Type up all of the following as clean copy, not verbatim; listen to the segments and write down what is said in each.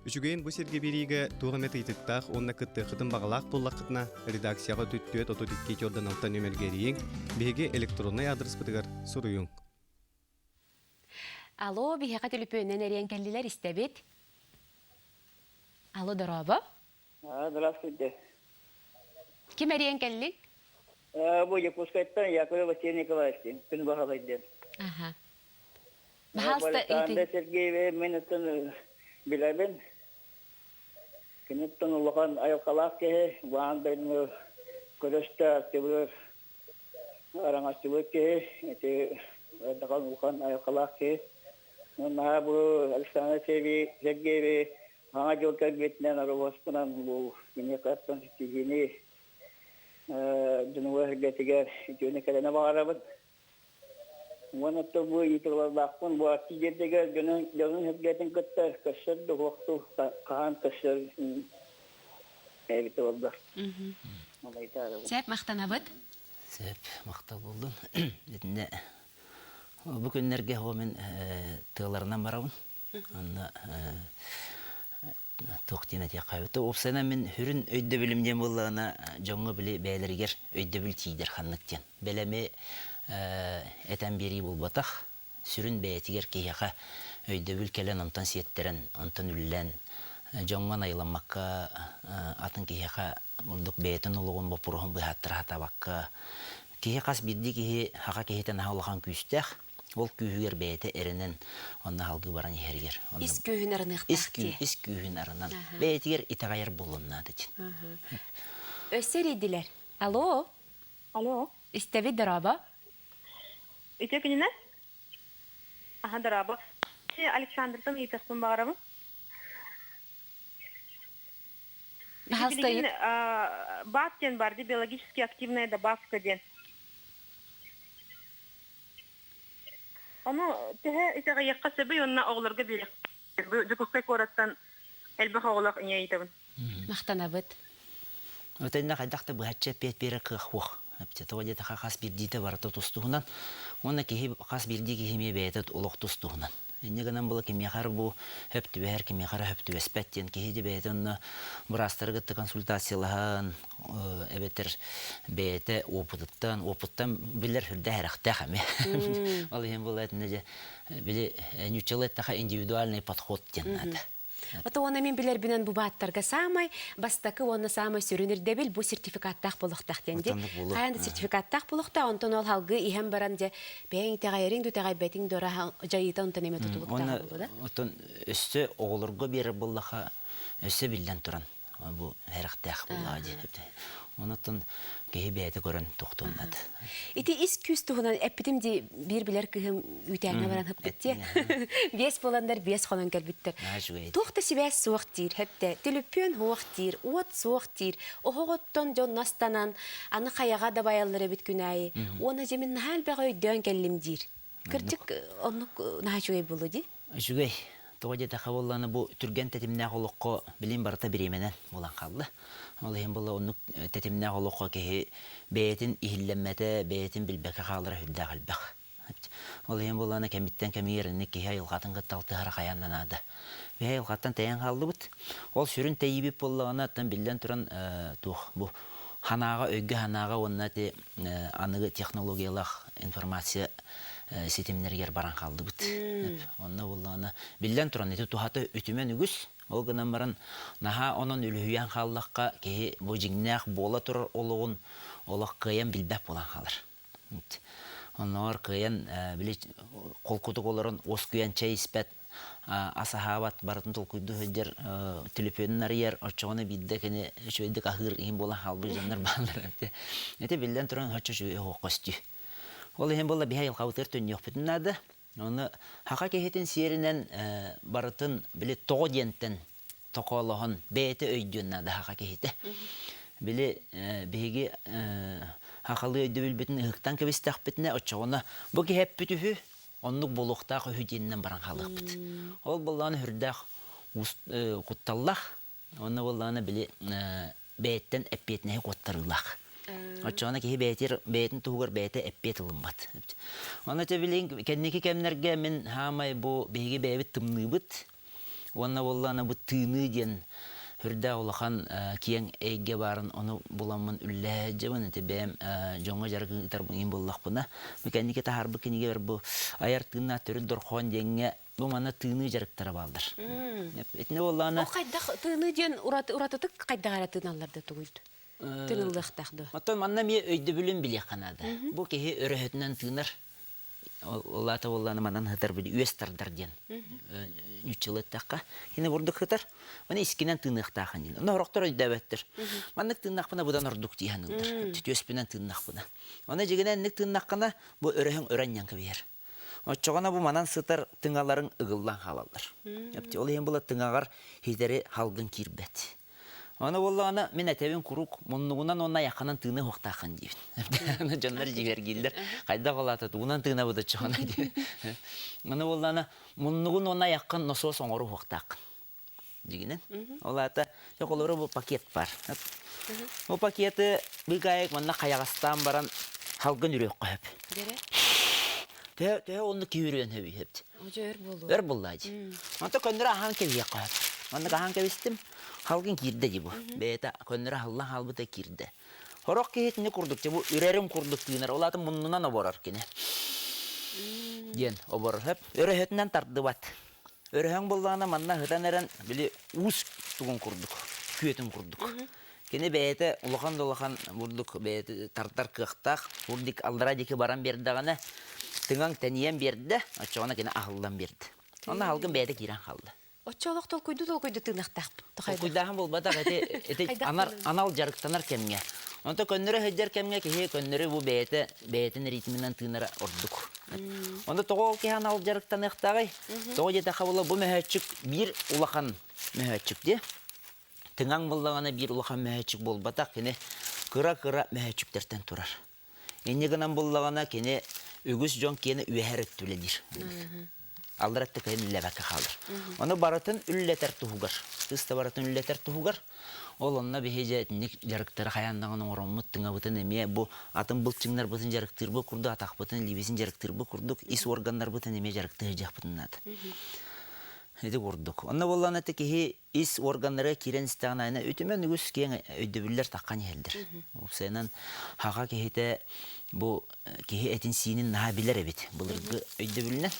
Үчүгэйин бу сиргэ биэриигэ туох эмэ ыйытыктаах уонна кыттыаххытын баҕалаах буоллаххытына, редакцияҕа 34 32 406 нүөмэргэ эрийиҥ, биһиги электроннай аадырыспытыгар суруйуҥ. Алло, биһиэхэ түлүпүөннэн эрийэн кэллилэр, истэбит. Алло, дорообо. Здравствуйте. Ким эрийэн кэллиҥ? Бу Якутскайтан Яковлев Василий Николаевич диэн, күн баһылай диэн. Аха. Баһаалыста Александр Сергеевич мин оттон билэбин. Киниттэн улахан айылҕалаах киһи, баан дойдуну көрөстө, актыбыр араҥастыбыт киһи, ити даҕан улахан айылҕалаах киһи. Наһаа бу Александр Сергеевич Саҥа дьыл кэлбитинэн оруоһуспунан бу киниэхэттэн ситиһиини дьонугар сэргэтигэр үтүөнү кэлэнэ баҕарабын. Уонна оттон бу ыйытыылардаахпын бу арчы дьиэтигэр дьонун дьонун сэргэтин кытта көрсөр да уһуохтуу хаһан көрсөр эбитэ буолла. Сөп, махтанабыт. Сөп, махтал буоллун. Итиннэ бу күннэргэ мин тыаларынан барабын. Онно туох диэн этиэххэ эбит. Уопсайынан мин сүрүн өйдөбүлүм диэн буоллаҕына, дьоҥҥо били бэйэлэригэр өйдөбүл тиийдэр ханнык диэн. Бэлэми этэн биэрии буолбатах. Сүрүн бэйэтигэр киһиэхэ өйдөбүл кэлэн, онтон сиэттэрэн, онтон үллэн, дьоҥҥо найыламмакка, атын киһиэхэ ордук бэйэтин олоҕун боппуруоһун быһааттара сатаабакка, киһи хас биирдии киһи саха киһитэ наһаа улахан күүстээх, Ол күүһүгэр бэйэтэ эрэнэн онно салгыы баран иһэригэр. Ис күүһүн арыныахтаах дии. Ис күүһүн арынан. Бэйэтигэр итэҕэйэр буолуон наада дии. Өссө эрийдилэр. Алло. Алло. Истэбит дорообо. Үтүө күнүнэн. Аха дорообо. Александртан ыйытыахпын баҕарабын. Пожалуйста. БАД диэн бар биологически активная добавка диэн. Ону төһө итэҕэйиэххэ сөбүй уонна оҕолорго биэриэххэ Дьокуускай куораттан элбэх оҕолоох ийэ ыйытабын. Махтанабыт. Отэннэ хайдах да быһаччы эппиэт биэрэр кыах суох. Тоҕо диэтэххэ хас биирдиитэ барыта тус-туһунан. Уонна киһи хас биирдии киһи эмиэ бэйэтэ олох тус-туһунан. Инньэ гынан была кимиэхэ эрэ бу хөп түбэһэр, кимиэхэ эрэ хөп түбэспэт диэн киһи дьэ бэйэтэ онно быраастары кытта консультациялаһан эбэтэр бэйэтэ опытыттан, опыттан билэр сүрдээх эрэхтээх эмиэ. Ол иһин була итиннэ дьэ били ньуччалыы эттэхэ индивидуальный подход диэн наада. Ото уонна мин билэрбинэн бу бааттарга саамай бастакы уонна саамай сүрүн ирдэбил бу сертификаттаах буолуохтаах диэн дии. Хайаан да сертификаттаах буолуохтаах, онтон ол халгыы иһэн баран дьэ бэйэҥ итэҕэйэриҥ да итэҕэйбэтиҥ да дьайыыта онтон эмэ тутулуктаах буолуо да. Оттон өссө оҕолорго биэрэр буоллаха өссө биллэн туран бу сэрэхтээх буоллаҕа дии. Онон киһи бэйэтэ көрөн тохтуннат. Ити ис күүс туһунан эппитим дии биир билэр кыһым үүтээҥҥэ баран хыппыт дии. Биэс буоланнар биэс хонон кэлбиттэр. Туох да сибээс суох диир, хэптэ. Түлүппүөн суох диир, уот суох диир. Оһоҕоттон дьон астанан, аны хайаҕа да байаллар эбит күн аайы. Уонна дьэ мин наһаа элбэҕи өйдөөн кэллим диир. Кырдьык оннук наһаа үчүгэй буолуо дии. Үчүгэй. Тоҕо диэтэххэ буоллаҕына бу түргэн тэтимнээх олоххо билим барыта бириэмэнэн буолан хаалла. Ол иһин буолла оннук тэтимнээх олоххо киһи бэйэтин иһиллэммэтэ, бэйэтин билбэккэ хаалара сүрдээх элбэх. Ол иһин буоллаҕына кэмиттэн кэмигэр инник киһи айылҕатын кытта алтыһара хайаан да наада. Биһи айылҕаттан тэйэн хааллыбыт. Ол сүрүн тэйиибит буоллаҕына, оттон биллэн туран туох бу санааҕа, өйгө-санааҕа уонна ити аныгы технологиялаах информация ситимнэригэр баран хааллыбыт. Онно буоллаҕына, биллэн туран, ити туһата үтүмэн үгүс. Ол гынан баран, наһаа онон үлүһүйэн хааллахха, киһи бу дьиҥнээх буола турар олоҕун олох кыайан билбэт буолан хаалар. Оннооҕор кыайан били холкутук олорон уоскуйан чэй испэт, ас аһаабат, барытын толкуйдуу сылдьар, төлөпүөнүн арыйар, оччоҕуна биирдэ кини үчүгэйдик аһыыр иһин буолан хаалбыт дьоннор бааллар. Ити биллэн туран оччо үчүгэй оһох көстүү. Ол иһин буолла биһи айылҕабытыгар төннүөхпүтүн наада. Ону саха киһитин сиэринэн барытын били тоҕо диэнтэн токоолоһон бэйэтэ өйдүөн наада саха киһитэ. Били биһиги сахалыы өйдөбүлбүтүн ыһыктан кэбистэхпитинэ оччоҕуна бу киһи эппит үһү, оннук буолуохтаах үһү диэнинэн баран хаалыахпыт. Ол буоллаҕына сүрдээх кутталлаах, уонна буоллаҕына били бэйэттэн эппиэтинэһи куоттарыылаах. Оччоҕуна киһи бэйэтигэр бэйэтин туһугар бэйэтэ эппиэт ылыммат. Онно дьэ билигин кэнники кэмнэргэ мин хаамай бу биһиги бэйэбит тымныыбыт. Уонна буоллаҕына бу тыыныы диэн үрдээх улахан киэҥ эйгэ баарын ону буламмын үллэһэ сылдьабын. Ити бэйэм дьоҥҥо дьарык ыытарбын иһин буллахпына, бу кэнники таһаарбыт кинигэбэр бу айар тыыннаах төрүт дорхоон диэҥҥэ бу манна тыыныы дьарыктара бааллар. Итини буоллаҕына Ол хайдах тыыныы диэн уратытык хайдах эрэ тыыналлар да тугуй? Тыыныллыахтаах дуо? Оттон манна эмиэ өйдөбүлүн билиэххэ наада. Бу киһи өрөһөтүнэн тыынар. Ол аата буоллаҕына манан сытар били үөс тардар диэн ньуччалыы эттэххэ. Кини бурдук сытар. Маны искинэн тыыныахтаахын диэн. Онно сорохтор өйдөөбөттөр. Маннык тыыннахпына быдан ордук дии саныыллар. Түөспүнэн тыыннахпына. Оны дьигинэн инник тыыннаххына бу өрөһөҥ өрө анньан кэбиһэр. Оччоҕуна бу манан сытар тыҥаларыҥ ыгыллан хаалаллар. Ол иһин була тыҥаҕар хитэри халгын киирбэт. Аны буоллаҕына мин этэбин куруук муннугунан уонна айаххынан тыыныа суохтааххын диибин. Дьоннор дьиибэргииллэр. Хайдах ол аата тугунан тыынабыт оччоҕуна диэн. Аны буоллаҕына муннугун уонна айаххын носуос оҥоруо суохтааххын. Дьигинэн. Ол аата холобура бу пакет бар. Бу пакеты быыкаайык манна хайаҕастаан баран халгын үрүөххэ сөп. Төһө төһө оннук киһи үрүөн сөбүй сөп. Ожо өр буолуо. Өр буоллаа дии. Онто көннөрү аһаан кэбиһиэххэ сөп. Маннык аһаан кэбистим, халгын киирдэ дии бу. Бэйэтэ көннөрү аһыллан хаалбыта киирдэ. Сорох киһи итини курдук, дьэ бу үрэрин курдук тыынар, ол аата муннунан оборор кини. Диэн оборор сөп. Өрөһөтүнэн тардыбат. Өрөһөҥ буоллаҕына манна ыһытан эрэн, били уус тугун курдук, күөтүн курдук. Кини бэйэтэ улахан да улахан бурдук бэйэтэ тардар кыахтаах, бурдик аллара диэки баран биэрдэҕинэ, тыҥаҥ тэнийэн биэрдэ, оччоҕуна кини аһыллан биэрдэ. Онно аһылгын бэйэтэ киирэн хаалла. Оччо олох толкуйду толкуйду тыынахтаахпыт. Толкуйдааһын буолбатах, ити, ити анар, анал дьарыктанар кэмҥэ. Онто көннөрө сылдьар кэмҥэ киһи көннөрү бу бэйэтэ бэйэтин ритминэн тыынара ордук. Онто тоҕо ол киһи анал дьарыктаныахтааҕый? Тоҕо диэтэххэ була бу мөһөөччүк биир улахан мөһөөччүк дии. Тыҥаҥ буоллаҕына биир улахан мөһөөччүк буолбатах, кини кыра-кыра мөһөөччүктэртэн турар. Инньэ гынан буллаҕына кини үгүс дьон киэнэ үөһэр өттүлэлиир. Аллар өттө кыһын үллэбэккэ хаалар. Ону барытын үллэтэр туһугар, кыыс да барытын үллэтэр туһугар, ол онно биһи дьэ итинник дьарыктары хайаан даҕаны оҥороммут тыҥабытын эмиэ бу атын былчыҥнарбытын дьарыктыырбыт курдук, атахпытын, илиибитин дьарыктыырбыт курдук, ис органнарбытын эмиэ дьарыктыы сылдьыахпытын наада. Ити курдук. Онно буоллаҕына ити киһи ис органнара киирэн истэҕин аайы үтүмэн үгүс киэҥ өйдөбүллэр таххан иһэллэр. Уопсайынан хаха киһитэ бу киһи этин-сиинин наһаа билэр эбит былыргы өйдөбүлүнэн.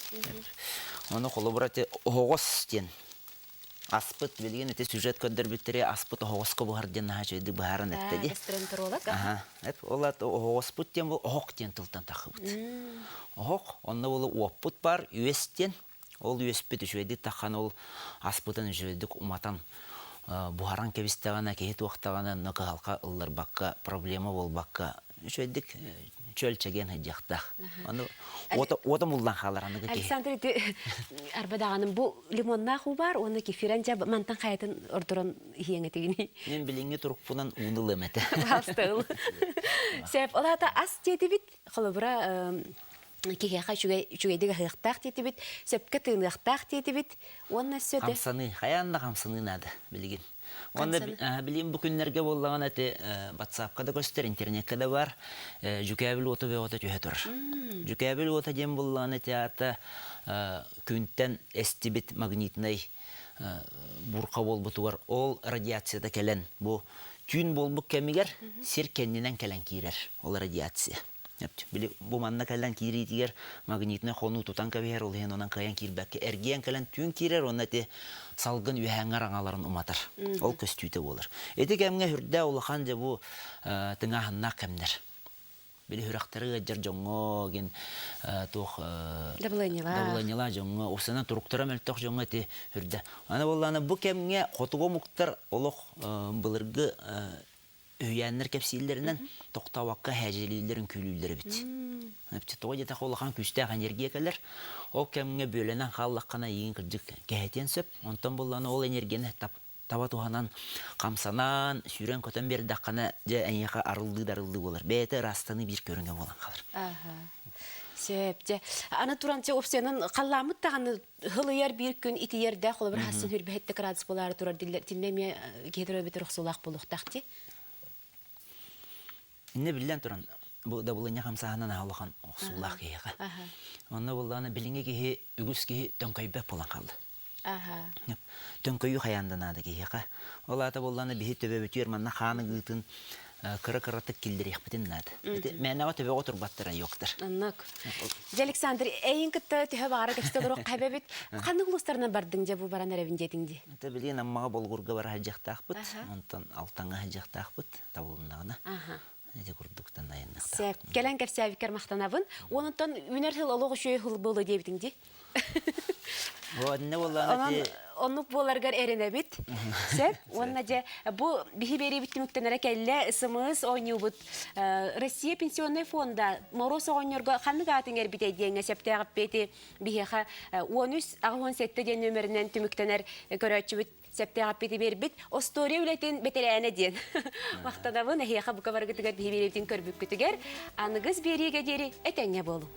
Ону холобура ити оһоҕос диэн аспыт билигин ити сюжет көрдөрбүттэри аспыт оһоҕоско буһар диэн наһаа үчүгэйдик быһааран эттэ дии. Гастроэнтеролог. Аха. Ол оһоҕоспут диэн бу оһох диэн тылтан таххыбыт. Оһох онно буолу уоппут бар үөс диэн Ол үөспүт үчүгэйдик таххан ол аспытын үчүгэйдик уматан буһаран кэбистэҕинэ киһи туохтаҕына онно кыһалҕа ылларбакка проблема буолбакка үчүгэйдик чөл чэгиэн сылдьыахтаах. Ону уота муллан хаалар аныгы киһи. Александр ити арба даҕаным бу лимоннаах уу баар уонна кефирэн дьэ мантан хайатын ордорон иһиэҥ этигиний? Мин билиҥҥи турукпунан ууну ылыам этэ. Пожалуйста ыл. Сөп. Ол аата ас диэтибит. Холобура киһиэхэ үчүгэй үчүгэйдик аһыахтаах диэтибит, сөпкө тыыныахтаах диэтибит уонна өссө да Хамсаныы, хайаан да хамсаныы наада билигин. Уонна билигин бу күннэргэ буоллаҕына ити WhatsApp-ка да көстөр, интернеккэ да бар, дьүкээбил уота бөҕөтө түһэ турар. Дьүкээбил уота диэн буоллаҕына ити аата күнтэн эстибит магнитнай бурха буолбутугар ол радиацията кэлэн бу түүн буолбут кэмигэр сир кэннинэн кэлэн киирэр ол радиация. Били бу манна кэлэн киириитигэр магнитнай хонуу тутан кэбиһэр, ол иһин онон кыайан киирбэккэ эргийэн кэлэн түүн киирэр уонна ити салгын үөһээҥҥэ араҥаларын уматар. Ол көстүүтэ буолар. Ити кэмҥэ үрдэ улахан дьэ бу тыҥааһыннаах кэмнэр. Били сүрэхтэри ыалдьар дьоҥҥо гин туох Дабылыанньалаах. дабылыанньалаах дьоҥҥо, усанан туруктара мөлтөх дьоҥҥо ити үрдэ. Аны буоллаҕына бу кэмҥэ хотугу омуктар олох былыргы үһүйээннэр кэпсииллэринэн тохтообокко һээдьэлииллэр, үҥкүүлүүллэр эбит. Тоҕо диэтэххэ улахан күүстээх энергия кэлэр. Ол кэмҥэ бүөлэнэн хааллаххына эйигин кырдьык кэһэтиэн сөп. Онтон буллаҕына ол энергияны таба туһанан хамсанан, сүүрэн-көтөн биэрдэххинэ, дьэ эйиэхэ арыллыы да арыллыы буолар. Бэйэтэ ыраастаныы биир көрүҥэ буолан хаалар. Сөп, дьэ. Аны туран, дьэ, опциянан халлааммыт даҕаны Һылыйар биир күн итийэрдээх, холобур, хассын хүрбэһиттэ градус буолаары турар диллэр, тиннэ эмиэ киһи төрөөбүтэр охсуулаах буолуохтаах дии. Иннэ биллэн туран, бу дабылынньа хамсааһынан аһа улахан охсуулаах киһиэхэ. Онно буоллаҕына билиҥҥи киһи, үгүс киһи төҥкөйбөт буолан хаалла. Төҥкөйүү хайаан да наада киһиэхэ. Ол аата буоллаҕына биһи төбөбүтүгэр манна хаан ыгыытын кыра-кыратык киллэриэхпитин наада. Ити мээнэҕэ төбөҕө турбаттар айоктар. Оннук. Дьэ, Александр, эйин кытта төһө баҕара кэпсэтэ олоруох хайбэбит. Ханнык улуустарынан бардыҥ дьэ бу баран эрэбин диэтиҥ дии? Это билигин Аммаҕа Болугурга бара сылдьыахтаахпыт, онтон Алтаҥҥа сылдьыахтаахпыт табылыннаҕына. Ити курдуктан айанныахтаах. Сөп. Кэлэн кэпсээбиккэр махтанабын. Онтон үүнэр сыл олох үчүгэй сыл буолуо диэбитиҥ дии. Онно буоллаҕына Онон оннук буоларгар эрэнэбит. Сөп. Уонна дьэ бу биһи биэриибит түмүктэнэрэ кэллэ. СМС оонньуубут Россия пенсионнай фонда Моруос оҕонньорго ханнык аатын эрбитэй диэҥҥэ сөптөөх эппиэти биһиэхэ 13 87 диэн нүөмэринэн түмүктэнэр көрөөччүбүт сөптөөх эппиэти биэрбит. Остуоруйа үлэтин бэтэрээнэ диэн. Махтанабын эһиэхэ бука барыгытыгар биһи биэриибитин көрбүккүтүгэр. Аныгыс биэриигэ диэри этэҥҥэ буолуҥ.